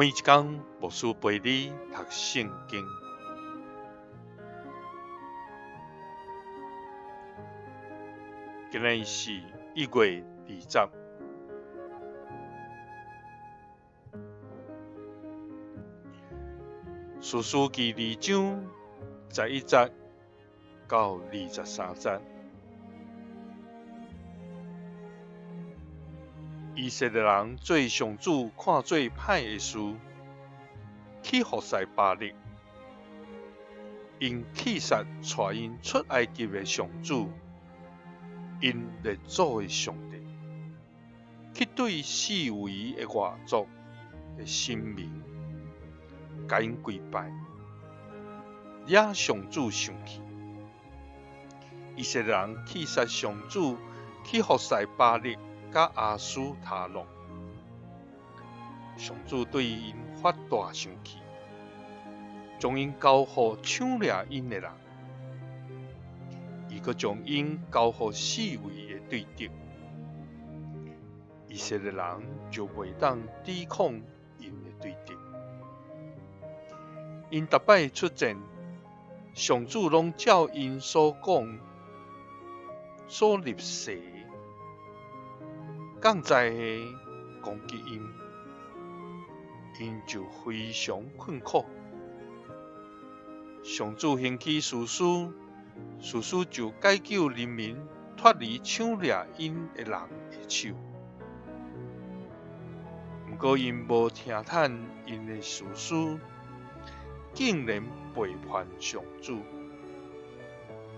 每一工，牧師陪你讀聖經。今日是1月20，士師記2章11節到23節。以色列人做上主看做歹的事，去服事巴力，𪜶棄殺帶𪜶出埃及的上主，𪜶列祖的上帝，去對四圍的外族的神明，共𪜶跪拜，惹上主生氣。以色列人棄殺上主，去服侍巴力佮亞斯他錄，上主對𪜶發大生氣，將𪜶交予搶掠𪜶的人，伊閣將𪜶交予四圍的對敵，以色列人就袂當抵抗𪜶的對敵。𪜶逐擺出戰，上主攏照𪜶所講、所立誓的，仝在的攻擊𪜶，𪜶就非常困苦。上主興起士師，士師就解救人民脫離搶掠𪜶的人的手。毋過𪜶無聽趁𪜶的士師，竟然背叛上主，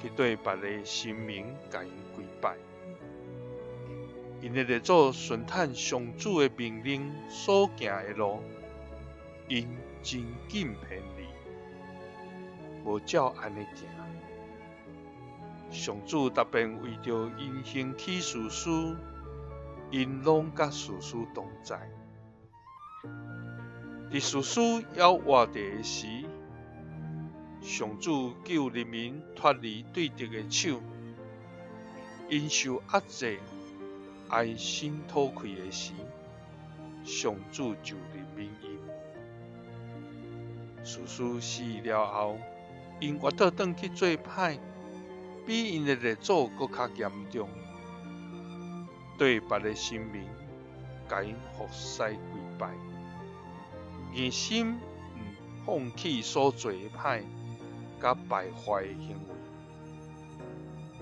去對別个神明共𪜶跪拜。𪜶的列祖順趁上主的命令所行的路，𪜶真緊偏離，無照按呢行。上主特別為著𪜶興起士師，𪜶攏佮士師同在。佇士師猶活著的時，上主救人民脫離對敵的手，𪜶受壓制、唉聲吐氣的時，上主就憐憫𪜶。士師死了後，𪜶活倒轉去做歹，比𪜶的列祖閣較嚴重，對別个神明共𪜶服侍跪拜，硬心毋放棄所做的歹佮敗壞的行為。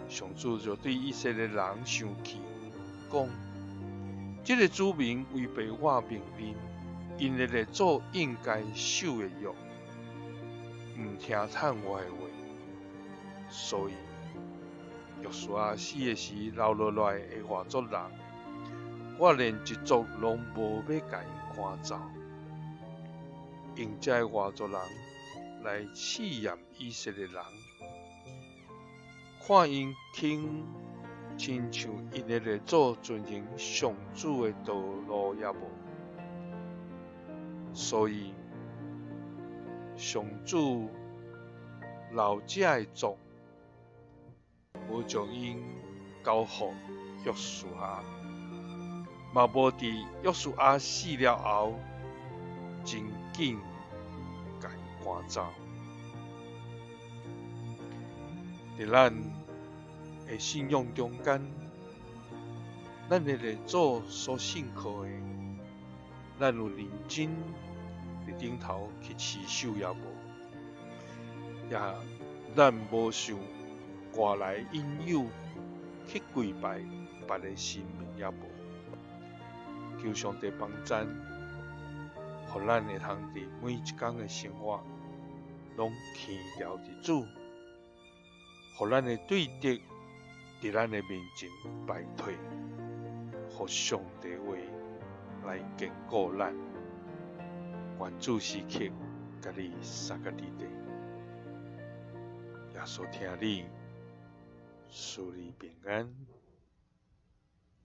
上主就對以色列人生氣，講：這个子民違背我命令，𪜶的列祖應該守的約，毋聽趁我的話，所以約書亞死的時留落來的外族人，我連一族攏無欲共𪜶趕走，用這个外族人來試驗以色列人，看𪜶肯親像𪜶的列祖遵行上主的道路抑無。所以上主留這个族，無將𪜶交予約書亞，嘛無佇約書亞死了後，真緊共𪜶趕走。佇咱的信仰中間，咱的列祖所信靠的，咱有認真佇頂頭去持守抑無？也咱無受外來引誘去跪拜別个神明抑無？求上帝幫贊，予咱會通佇每一工的生活，攏倚牢佇主，予咱的對敵佇咱的面前敗退，予上帝話來堅固咱。願主時刻共你相佮佇底，耶穌疼你，賜你平安。